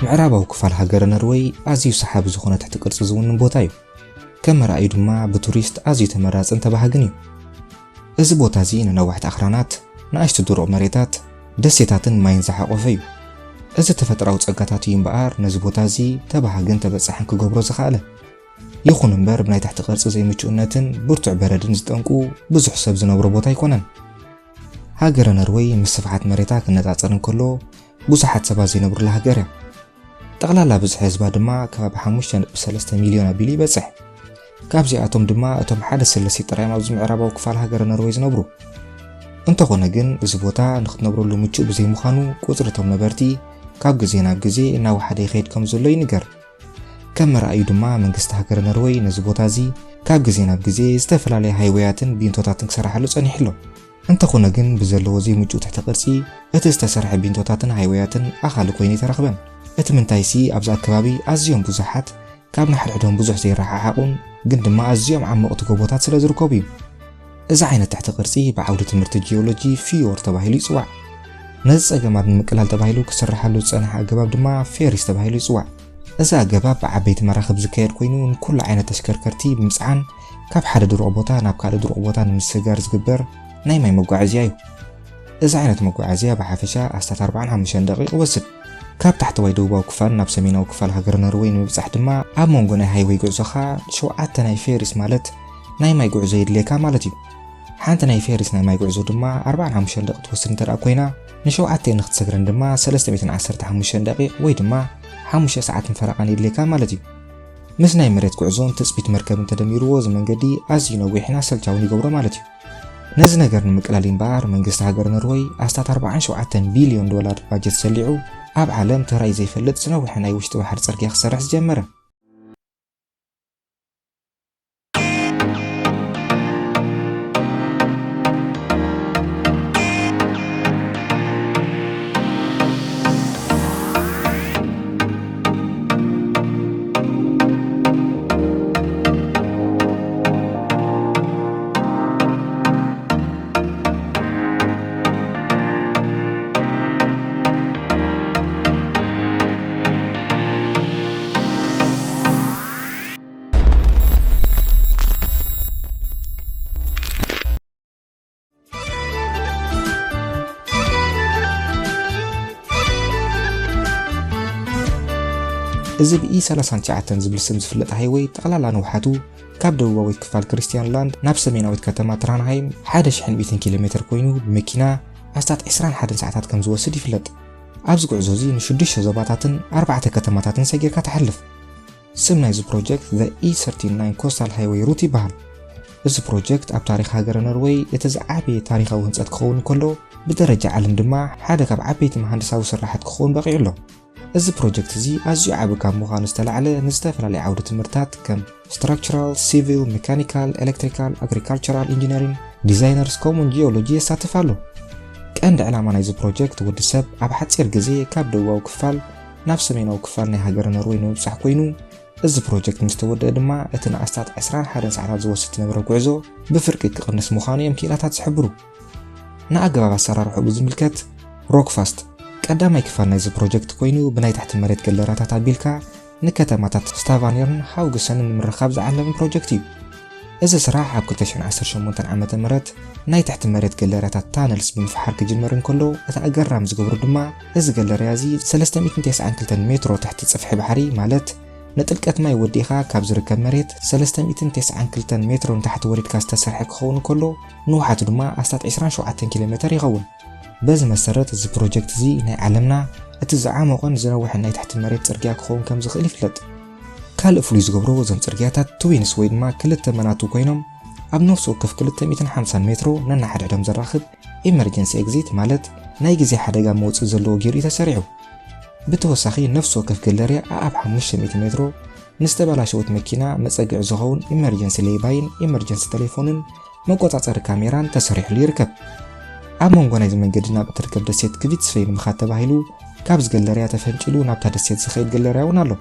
ምዕራባዊ ክፋል ሃገረ ነርወይ ኣዝዩ ሰሓቢ ዝኾነ ትሕቲ ቅርጺ ዝውንን ቦታ እዩ። ከም መርኣዩ ድማ ብቱሪስት ኣዝዩ ተመራጽን ተባሃግን እዩ። እዚ ቦታ እዚ ንነዋሕቲ ኣኽራናት፣ ንኣሽቱ ድሩቕ መሬታት፣ ደሴታትን ማይን ዝሓቖፈ እዩ። እዚ ተፈጥሮኣዊ ጸጋታት እዩ እምበኣር ነዚ ቦታ እዚ ተባሃግን ተበጻሕን ክገብሮ ዝኸኣለ። ይኹን እምበር ብናይ ትሕቲ ቅርጺ ዘይምቹእነትን ብርቱዕ በረድን ዝጠንቁ ብዙሕ ሰብ ዝነብሮ ቦታ ኣይኮነን። ሃገረ ነርወይ ምስ ስፍሓት መሬታ ክነጻጸር እንከሎ ብዙሓት ሰባት ዘይነብሩላ ሃገር እያ። ጠቕላላ ብዝሒ ህዝባ ድማ ከባቢ ሓሙሽተ ነጥቢ ሰለስተ ሚልዮን ኣቢሉ ይበጽሕ። ካብዚኣቶም ድማ እቶም ሓደ ስልሲ ጥራይ እዮም ኣብዚ ምዕራባዊ ክፋል ሃገረ ነርወይ ዝነብሩ። እንተኾነ ግን እዚ ቦታ ንክትነብረሉ ምቹእ ብዘይምዃኑ ቁጽሪ እቶም ነበርቲ ካብ ግዜ ናብ ግዜ እናወሓደ ይኸይድ ከም ዘሎ ይንገር። ከም መርኣዩ ድማ መንግስቲ ሃገረ ነርወይ ነዚ ቦታ እዚ ካብ ግዜ ናብ ግዜ ዝተፈላለየ ሃይወያትን ቢንቶታትን ክሰርሓሉ ጸኒሑ ኣሎ። እንተኾነ ግን ብዘለዎ ዘይምቹእ ትሕቲ ቅርጺ እቲ ዝተሰርሐ ቢንቶታትን ሃይወያትን ኣኻሊ ኮይኑ ኣይተረኽበን። እቲ ምንታይሲ ኣብዚ ኣከባቢ ኣዝዮም ብዙሓት ካብ ንሓድሕዶም ብዙሕ ዘይረሓሓቑን ግን ድማ ኣዝዮም ዓመቕቲ ጎቦታት ስለ ዝርከቡ እዩ። እዚ ዓይነት ትሕቲ ቅርጺ ብዓውዲ ትምህርቲ ጂኦሎጂ ፍዮር ተባሂሉ ይጽዋዕ። ነዚ ጸገማት ንምቅላል ተባሂሉ ክስርሓሉ ዝጸንሐ ኣገባብ ድማ ፌሪስ ተባሂሉ ይጽዋዕ። እዚ ኣገባብ ብዓበይቲ መራኽብ ዝካየድ ኮይኑ ንኩሉ ዓይነት ተሽከርከርቲ ብምጽዓን ካብ ሓደ ድሩቕ ቦታ ናብ ካልእ ድሩቕ ቦታ ንምስግጋር ዝግበር ናይ ማይ መጓዓዝያ እዩ። እዚ ዓይነት መጓዓዝያ ብሓፈሻ ኣስታት ኣርባዓን ሓሙሽተን ደቂቕ ይወስድ። ካብ ታሕተዋይ ደቡባዊ ክፋል ናብ ሰሜናዊ ክፋል ሃገረ ነርወይ ንምብጻሕ ድማ ኣብ መንጎ ናይ ሃይወይ ጉዕዞኻ ሸውዓተ ናይ ፌሪስ ማለት ናይ ማይ ጉዕዞ የድልየካ ማለት እዩ። ሓንቲ ናይ ፌሪስ ናይ ማይ ጉዕዞ ድማ ኣርባዓን ሓሙሽተን ደቂቕ ትወስድ እንተ ደኣ ኮይና፣ ንሸውዓተ ንክትሰግረን ድማ ሰለስተ ሚእትን ዓሰርተ ሓሙሽተን ደቂቕ ወይ ድማ ሓሙሽተ ሰዓትን ፈረቓን የድልየካ ማለት እዩ። ምስ ናይ መሬት ጉዕዞን ትጽቢት መርከብን ተደሚርዎ እዚ መንገዲ ኣዝዩ ነዊሕን ኣሰልቻውን ይገብሮ ማለት እዩ። ነዚ ነገር ንምቅላል እምበኣር መንግስቲ ሃገር ኖርወይ ኣስታት ኣርባዓን ሸውዓተን ቢልዮን ዶላር ባጀት ሰሊዑ ኣብ ዓለም ተራእዩ ዘይፈልጥ ዝነውሐ ናይ ውሽጢ ባሕሪ ጽርግያ ክሰርሕ ዝጀመረ። እዚ ብኢ ሰላሳን ትሽዓተን ዝብል ስም ዝፍለጥ ሃይወይ ጠቕላላ ንውሓቱ ካብ ደቡባዊት ክፋል ክርስትያንላንድ ናብ ሰሜናዊት ከተማ ትራንሃይም ሓደ ሽሕን ሚእትን ኪሎ ሜትር ኮይኑ ብመኪና ኣስታት ዕስራን ሓደን ሰዓታት ከም ዝወስድ ይፍለጥ። ኣብዚ ጉዕዞ እዚ ንሽዱሽተ ዞባታትን ኣርባዕተ ከተማታትን ሰጊርካ ትሓልፍ። ስም ናይዚ ፕሮጀክት The E thirty-nine Coastal Highway Route ይበሃል። እዚ ፕሮጀክት ኣብ ታሪኽ ሃገረ ኖርወይ እቲ ዝዓበየ ታሪኻዊ ህንጸት ክኸውን እንከሎ፣ ብደረጃ ዓለም ድማ ሓደ ካብ ዓበይቲ መሃንድሳዊ ስራሓት ክኸውን በቒዑ ኣሎ። እዚ ፕሮጀክት እዚ ኣዝዩ ዓቢ ካብ ምዃኑ ዝተላዕለ ንዝተፈላለየ ዓውዲ ትምህርትታት ከም ስትራክቸራል፣ ሲቪል፣ ሜካኒካል፣ ኤሌክትሪካል፣ ኣግሪካልቸራል ኢንጂነሪንግ፣ ዲዛይነርስ ከምኡውን ጂኦሎጂ የሳትፍ ኣሎ። ቀንዲ ዕላማ ናይዚ ፕሮጀክት ወዲ ሰብ ኣብ ሓጺር ግዜ ካብ ደቡባዊ ክፋል ናብ ሰሜናዊ ክፋል ናይ ሃገረ ኖርወይ ንምብጻሕ ኮይኑ፣ እዚ ፕሮጀክት ምስ ተወደአ ድማ እቲ ንኣስታት ዕስራን ሓደን ሰዓታት ዝወስድ ዝነበረ ጉዕዞ ብፍርቂ ክቕንስ ምዃኑ እዮም ክኢላታት ዝሕብሩ። ንኣገባብ ኣሰራርሕኡ ብዝምልከት ሮክፋስት ቀዳማይ ክፋል ናይዚ ፕሮጀክት ኮይኑ ብናይ ታሕቲ መሬት ገለራታት ኣቢልካ ንከተማታት ስታቫኔርን ሃውግሰንን ንምርኻብ ዝዓለመ ፕሮጀክት እዩ። እዚ ስራሕ ኣብ ክልተ ሽሕን ዓሰርተ ሸሞንተን ዓመተ ምህረት ናይ ትሕቲ መሬት ገለርያታት ታነልስ ብምፍሓር ክጅመር እንከሎ፣ እቲ ኣገራሚ ዝገብሮ ድማ እዚ ገለርያ እዚ ሰለስተ ሚእትን ተስዓን ክልተን ሜትሮ ትሕቲ ጽፍሒ ባሕሪ ማለት ንጥልቀት ማይ ወዲእኻ ካብ ዝርከብ መሬት ሰለስተ ሚእትን ተስዓን ክልተን ሜትሮ ንታሕቲ ወሪድካ ዝተሰርሐ ክኸውን እንከሎ፣ ንውሓቱ ድማ ኣስታት ዕስራን ሸውዓተን ኪሎ ሜተር ይኸውን። በዚ መሰረት እዚ ፕሮጀክት እዚ ናይ ዓለምና እቲ ዝዓሞቐን ዝነውሐን ናይ ትሕቲ መሬት ጽርግያ ክኸውን ከም ዝኽእል ይፍለጥ። ካልእ ፍሉይ ዝገብሮ እዞም ጽርግያታት ትዊንስ ወይ ድማ ክልተ መናቱ ኮይኖም ኣብ ነፍሲ ወከፍ ክልተ ሚእትን ሓምሳን ሜትሮ ነንሓድሕዶም ዘራኽብ ኢመርጀንሲ ኤግዚት ማለት ናይ ግዜ ሓደጋ መውጽኢ ዘለዎ ገይሩ እዩ ተሰሪዑ። ብተወሳኺ ነፍሲ ወከፍ ገለርያ ኣኣብ ሓሙሽተ ሚእቲ ሜትሮ ንዝተበላሸወት መኪና መጸግዒ ዝኸውን ኢመርጀንሲ ሌይባይን ኢመርጀንሲ ቴሌፎንን መቆጻጸሪ ካሜራን ተሰሪሕሉ ይርከብ። ኣብ መንጎ ናይዚ መንገዲ ናብ እትርከብ ደሴት ክቪትስፌይ ንምኻድ ተባሂሉ ካብዚ ገለርያ ተፈንጭሉ ናብታ ደሴት ዝኸይድ ገለርያ እውን ኣሎ።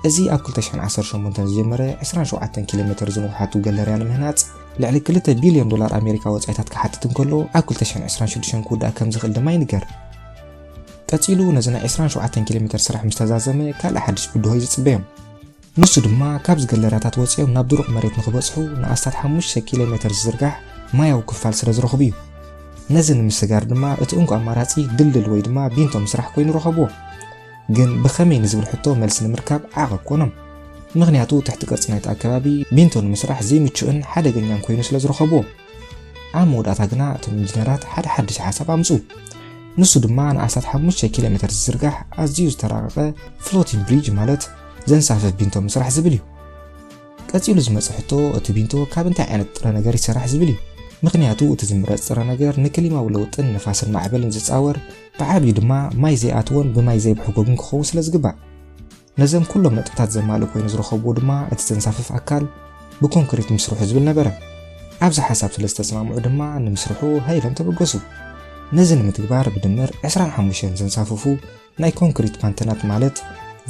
እዚ ኣብ ክልተ ሽሕን ዓሰርተ ሸሞንተን ዝጀመረ ዕስራን ሸውዓተን ኪሎ ሜተር ዝንውሓቱ ገለርያ ንምህናጽ ልዕሊ ክልተ ቢልዮን ዶላር ኣሜሪካ ወጻኢታት ክሓትት እንከሎ፣ ኣብ ክልተ ሽሕን ዕስራን ሽዱሽተን ክውዳእ ከም ዝኽእል ድማ ይንገር። ቀጺሉ ነዚ ናይ ዕስራን ሸውዓተን ኪሎ ሜትር ስራሕ ምስ ተዛዘመ ካልእ ሓድሽ ብድሆ እዩ ዝጽበዮም። ንሱ ድማ ካብዚ ገለራታት ወጺኦም ናብ ድሩቕ መሬት ንኽበጽሑ ንኣስታት ሓሙሽተ ኪሎ ሜትር ዝዝርጋሕ ማያዊ ክፋል ስለ ዝረኽቡ እዩ። ነዚ ንምስጋር ድማ እቲ እንኮ ኣማራጺ ድልድል ወይ ድማ ቢንቶ ምስራሕ ኮይኑ ረኸብዎ። ግን ብኸመይ ንዝብል ሕቶ መልሲ ንምርካብ ዓቐብ ኮኖም። ምኽንያቱ ትሕቲ ቅርጺ ናይቲ ኣከባቢ ቢንቶ ንምስራሕ ዘይምቹእን ሓደገኛን ኮይኑ ስለ ዝረኸብዎ። ኣብ መወዳእታ ግና እቶም ኢንጂነራት ሓደ ሓድሽ ሓሳብ ኣምጽኡ። ንሱ ድማ ንኣስታት ሓሙሽተ ኪሎ ሜትር ዝዝርጋሕ ኣዝዩ ዝተራቐቐ ፍሎቲንግ ብሪጅ ማለት ዘንሳፍፍ ቢንቶ ምስራሕ ዝብል እዩ። ቀጺሉ ዝመጽእ ሕቶ እቲ ቢንቶ ካብ እንታይ ዓይነት ጥረ ነገር ይሰራሕ ዝብል እዩ። ምኽንያቱ እቲ ዝምረጽ ጥረ ነገር ንክሊማዊ ለውጥን ንፋስን ማዕበልን ዝጻወር፣ ብዓብዩ ድማ ማይ ዘይኣትዎን ብማይ ዘይብሕጎግን ክኸውን ስለ ዝግባእ። ነዘም ኩሎም ነጥብታት ዘማልእ ኮይኑ ዝረኸብዎ ድማ እቲ ዘንሳፍፍ ኣካል ብኮንክሪት ምስርሑ ዝብል ነበረ። ኣብዚ ሓሳብ ስለ ዝተስማምዑ ድማ ንምስርሑ ሃይሎም ተበገሱ። ነዚ ንምትግባር ብድምር ዕስራን ሓሙሽተን ዘንሳፍፉ ናይ ኮንክሪት ፓንተናት ማለት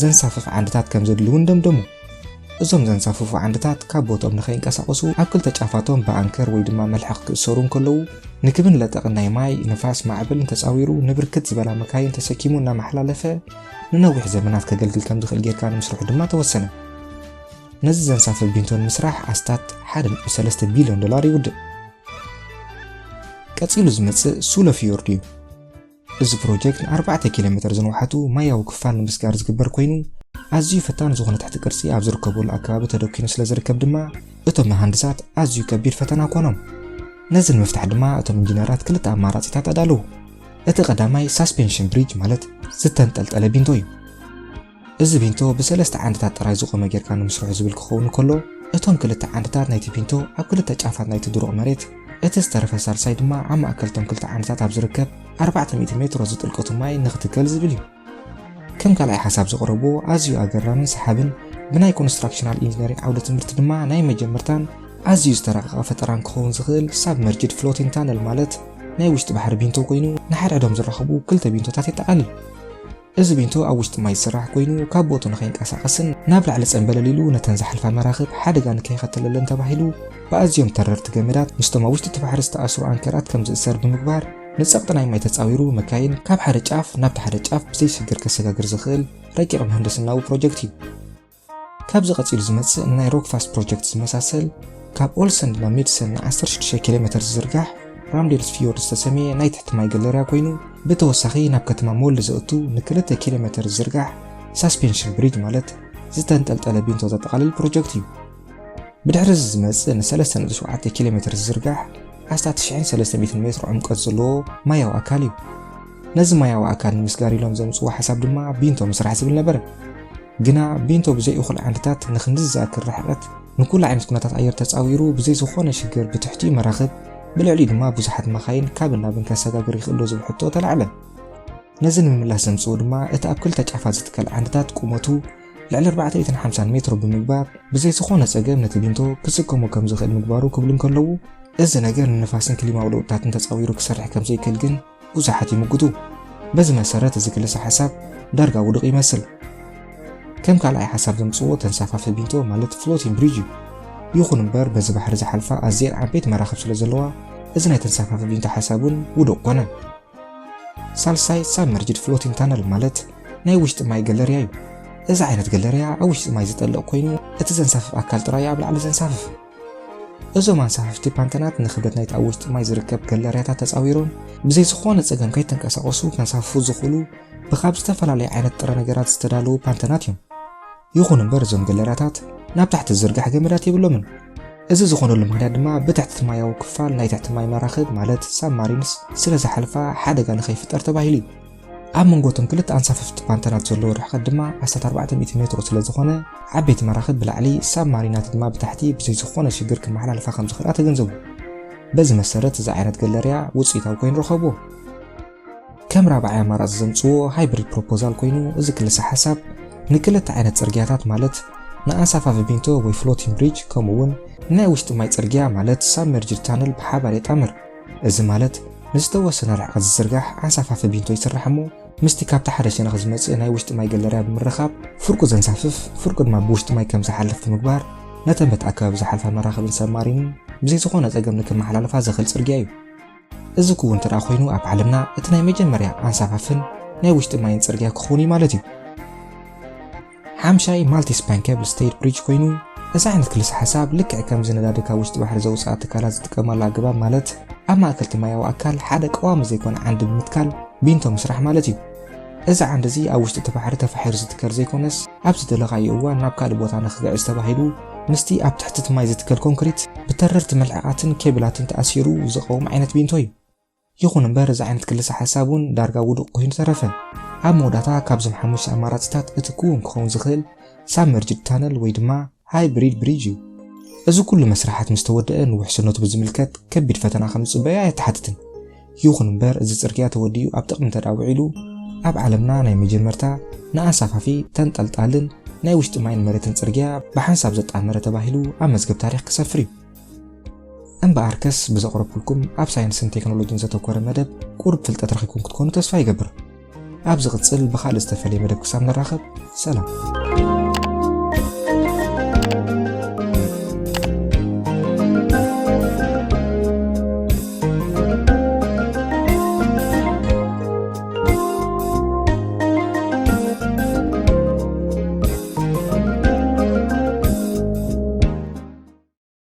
ዘንሳፍፍ ዓንድታት ከም ዘድልውን ደምደሙ። እዞም ዘንሳፍፉ ዓንድታት ካብ ቦትኦም ንኸይንቀሳቐሱ ኣብ ክልተ ጫፋቶም ብኣንከር ወይ ድማ መልሕቕ ክእሰሩ እንከለዉ፣ ንክብን ለጠቕን ናይ ማይ፣ ንፋስ፣ ማዕበልን ተጻዊሩ ንብርክት ዝበላ መካይን ተሰኪሙ እናመሓላለፈ ንነዊሕ ዘመናት ከገልግል ከም ዝኽእል ጌርካ ንምስርሑ ድማ ተወሰነ። ነዚ ዘንሳፍፍ ቢንቶ ንምስራሕ ኣስታት ሓደ ነጥቢ ሰለስተ ቢልዮን ዶላር ይውድእ። ቀጺሉ ዝመጽእ ሱለ ፊዮርድ እዩ። እዚ ፕሮጀክት ንኣርባዕተ ኪሎ ሜትር ዝንውሓቱ ማያዊ ክፋል ንምስጋር ዝግበር ኮይኑ፣ ኣዝዩ ፈታኒ ዝኾነ ትሕቲ ቅርጺ ኣብ ዝርከበሉ ኣከባቢ ተደኪኑ ስለ ዝርከብ ድማ፣ እቶም መሃንድሳት ኣዝዩ ከቢድ ፈተና ኮኖም። ነዚ ንምፍታሕ ድማ እቶም ኢንጂነራት ክልተ ኣማራጺታት ኣዳለዉ። እቲ ቀዳማይ ሳስፔንሽን ብሪጅ ማለት ዝተንጠልጠለ ቢንቶ እዩ። እዚ ቢንቶ ብሰለስተ ዓንድታት ጥራይ ዝቖመ ጌርካ ንምስርሑ ዝብል ክኸውን ከሎ፣ እቶም ክልተ ዓንድታት ናይቲ ቢንቶ ኣብ ክልተ ጫፋት ናይቲ ድሩቕ መሬት፣ እቲ ዝተረፈ ሳልሳይ ድማ ኣብ ማእከል እቶም ክልተ ዓንድታት ኣብ ዝርከብ ኣርባዕተ ሚእቲ ሜትሮ ዝጥልቀቱ ማይ ንኽትከል ዝብል እዩ። ከም ካልኣይ ሓሳብ ዘቕረብዎ ኣዝዩ ኣገራምን ሰሓብን ብናይ ኮንስትራክሽናል ኢንጂነሪንግ ዓውደ ትምህርቲ ድማ ናይ መጀመርታን ኣዝዩ ዝተራቐቐ ፈጠራን ክኸውን ዝኽእል ሳብመርጅድ ፍሎቲንግ ታነል ማለት ናይ ውሽጢ ባሕሪ ቢንቶ ኮይኑ ንሓድሕዶም ዝራኸቡ ክልተ ቢንቶታት የጠቓልል። እዚ ቢንቶ ኣብ ውሽጢ ማይ ዝስራሕ ኮይኑ ካብ ቦትኡ ንኸይንቀሳቐስን ናብ ላዕሊ ጸንበለል ኢሉ ነተን ዝሓልፋ መራኽብ ሓደጋ ንከይኸተለለን ተባሂሉ ብኣዝዮም ተረርቲ ገመዳት ምስቶም ኣብ ውሽጢ እቲ ባሕሪ ዝተኣስሩ ኣንከራት ከም ዝእሰር ብምግባር ንጸቕጢ ናይ ማይ ተጻዊሩ መካይን ካብ ሓደ ጫፍ ናብቲ ሓደ ጫፍ ብዘይሽግር ከሰጋግር ዝኽእል ረቂቕ ምህንድስናዊ ፕሮጀክት እዩ። ካብዚ ቀጺሉ ዝመጽእ ንናይ ሮክፋስት ፕሮጀክት ዝመሳሰል ካብ ኦልሰን ናብ ሜድሰን ን ዓሰርተ ሽዱሽተ ኪሎ ሜተር ዝዝርጋሕ ራምዴልስ ፊዮርድ ዝተሰምየ ናይ ትሕቲ ማይ ገለርያ ኮይኑ ብተወሳኺ ናብ ከተማ ሞልደ ዘእቱ ንክልተ ኪሎ ሜተር ዝዝርጋሕ ሳስፔንሽን ብሪጅ ማለት ዝተንጠልጠለ ቢንቶ ዘጠቓልል ፕሮጀክት እዩ። ብድሕሪ እዚ ዝመጽእ ንሰለስተ ነጥቢ ሸውዓተ ኪሎ ሜተር ዝዝርጋሕ ኣስታት ትሽዓን ሰለስተ ሚእትን ሜትሮ ዕምቆት ዘለዎ ማያዊ ኣካል እዩ። ነዚ ማያዊ ኣካል ንምስጋር ኢሎም ዘምጽዎ ሓሳብ ድማ ቢንቶ ምስራሕ ዝብል ነበረ። ግና ቢንቶ ብዘይ እኹል ዓንድታት ንክንድዚ ዝኣክል ርሕቀት ንኩሉ ዓይነት ኩነታት ኣየር ተጻዊሩ ብዘይ ዝኾነ ሽግር ብትሕቲኡ መራኽብ ብልዕሊኡ ድማ ብዙሓት መኻይን ካብን ናብን ከሰጋግር ይኽእል ዶ ዝብል ሕቶ ተላዕለ። ነዚ ንምምላስ ዘምጽዎ ድማ እቲ ኣብ ክልተ ጫፋት ዝትከል ዓንድታት ቁመቱ ልዕሊ ኣርባዕተ ሚእትን ሓምሳን ሜትሮ ብምግባር ብዘይ ዝኾነ ጸገም ነቲ ቢንቶ ክስከሞ ከም ዝኽእል ምግባሩ ክብሉ እንከለዉ፣ እዚ ነገር ንንፋስን ክሊማዊ ለውጥታትን ተጻዊሩ ክሰርሕ ከም ዘይክእል ግን ብዙሓት ይምጉቱ። በዚ መሰረት እዚ ክልሰ ሓሳብ ዳርጋ ውዱቕ ይመስል። ከም ካልኣይ ሓሳብ ዘምጽዎ ተንሳፋፊ ቢንቶ ማለት ፍሎቲንግ ብሪጅ እዩ። ይኹን እምበር በዚ ባሕሪ ዝሓልፋ ኣዝየን ዓበይቲ መራኽብ ስለ ዘለዋ እዚ ናይ ተንሳፋፊ ቢንቶ ሓሳብ እውን ውዱቕ ኮነ። ሳልሳይ ሳብመርጅድ ፍሎቲንግ ታነል ማለት ናይ ውሽጢ ማይ ገለርያ እዩ። እዚ ዓይነት ገለርያ ኣብ ውሽጢ ማይ ዝጠልቕ ኮይኑ እቲ ዘንሳፍፍ ኣካል ጥራይ ኣብ ላዕሊ ዘንሳፍፍ። እዞም ኣንሳፈፍቲ ፓንተናት ንክብደት ናይቲ ኣብ ውሽጢ ማይ ዝርከብ ገለርያታት ተጻዊሮም ብዘይ ዝኾነ ጸገም ከይተንቀሳቐሱ ከንሳፍፉ ዝኽእሉ ብኻብ ዝተፈላለየ ዓይነት ጥረ ነገራት ዝተዳለዉ ፓንተናት እዮም። ይኹን እምበር እዞም ገለርያታት ናብ ታሕቲ ዝዝርጋሕ ገመዳት የብሎምን። እዚ ዝኾነሉ ምኽንያት ድማ ብትሕቲ እቲ ማያዊ ክፋል ናይ ትሕቲ ማይ መራኽብ ማለት ሳብማሪንስ ስለ ዝሓልፋ ሓደጋ ንኸይፍጠር ተባሂሉ እዩ። ኣብ መንጎ እቶም ክልተ ኣንሳፈፍቲ ፓንተናት ዘለዎ ርሕቀት ድማ ኣስታት ኣርባዕተ ሚእቲ ሜትሮ ስለ ዝኾነ ዓበይቲ መራኽብ ብላዕሊ ሳብማሪናት ድማ ብታሕቲ ብዘይ ዝኾነ ሽግር ክመሓላለፋ ከም ዝኽእላ ተገንዘቡ። በዚ መሰረት እዚ ዓይነት ገለርያ ውፅኢታዊ ኮይኑ ረኸብዎ። ከም ራብዓይ ኣማራፂ ዘምፅዎ ሃይብሪድ ፕሮፖዛል ኮይኑ እዚ ክልሰ ሓሳብ ንክልተ ዓይነት ፅርግያታት ማለት ንኣንሳፋፊ ቢንቶ ወይ ፍሎቲንግ ብሪጅ ከምኡ እውን ንናይ ውሽጢ ማይ ፅርግያ ማለት ሳብመርጅድ ታነል ብሓባር የጣምር። እዚ ማለት ንዝተወሰነ ርሕቀት ዝዝርጋሕ ኣንሳፋፊ ቢንቶ ይስራሕ እሞ ምስቲ ካብቲ ሓደ ሸነኽ ዝመጽእ ናይ ውሽጢ ማይ ገለርያ ብምርኻብ ፍርቁ ዘንሳፍፍ ፍርቁ ድማ ብውሽጢ ማይ ከም ዝሓልፍ ብምግባር ነተን በቲ ኣከባቢ ዝሓልፋ መራኽብን ሰብማሪንን ብዘይ ዝኾነ ጸገም ንክመሓላለፋ ዘኽእል ጽርግያ እዩ። እዚ ክውን እንተ ደኣ ኮይኑ ኣብ ዓለምና እቲ ናይ መጀመርያ ኣንሳፋፍን ናይ ውሽጢ ማይን ጽርግያ ክኸውን እዩ ማለት እዩ። ሓምሻይ multi span cable stayed bridge ኮይኑ፣ እዚ ዓይነት ክልሰ ሓሳብ ልክዕ ከምዚ ነዳዲ ካብ ውሽጢ ባሕሪ ዘውፅኣ ትካላት ዝጥቀማሉ ኣገባብ ማለት ኣብ ማእከል እቲ ማያዊ ኣካል ሓደ ቀዋሚ ዘይኮነ ዓንዲ ብምትካል ቢንቶ ምስራሕ ማለት እዩ። እዚ ዓንዲ እዚ ኣብ ውሽጢ እቲ ባሕሪ ተፋሒሩ ዝትከል ዘይኮነስ ኣብ ዝደለኻዮ እዋን ናብ ካልእ ቦታ ንክግዕዝ ተባሂሉ ምስቲ ኣብ ትሕቲ እቲ ማይ ዝትከል ኮንክሪት ብተረርቲ መልሕቓትን ኬብላትን ተኣሲሩ ዝቐውም ዓይነት ቢንቶ እዩ። ይኹን እምበር እዚ ዓይነት ክልሰ ሓሳብ እውን ዳርጋ ውዱቕ ኮይኑ ተረፈ። ኣብ መወዳእታ ካብዞም ሓሙሽተ ኣማራፅታት እቲ ክውን ክኸውን ዝኽእል submerged tunnel ወይ ድማ hybrid bridge እዩ። እዚ ኩሉ መስርሓት ምስ ተወደአ ንውሕስነቱ ብዝምልከት ከቢድ ፈተና ከም ዝፅበዮ ኣየተሓትትን። ይኹን እምበር እዚ ፅርግያ ተወዲኡ ኣብ ጥቕሚ እንተ ደኣ ውዒሉ ኣብ ዓለምና ናይ መጀመርታ ንኣንሳፋፊ ተንጠልጣልን ናይ ውሽጢ ማይን መሬትን ፅርግያ ብሓንሳብ ዘጣመረ ተባሂሉ ኣብ መዝገብ ታሪኽ ክሰፍር እዩ። እምበኣርከስ ብዘቕረብኩልኩም ኣብ ሳይንስን ቴክኖሎጂን ዘተኮረ መደብ ቁሩብ ፍልጠት ረኺብኩም ክትኮኑ ተስፋ ይገብር። ኣብ ዝቕጽል ብኻልእ ዝተፈለየ መደብ ክሳብ ንራኸብ ሰላም።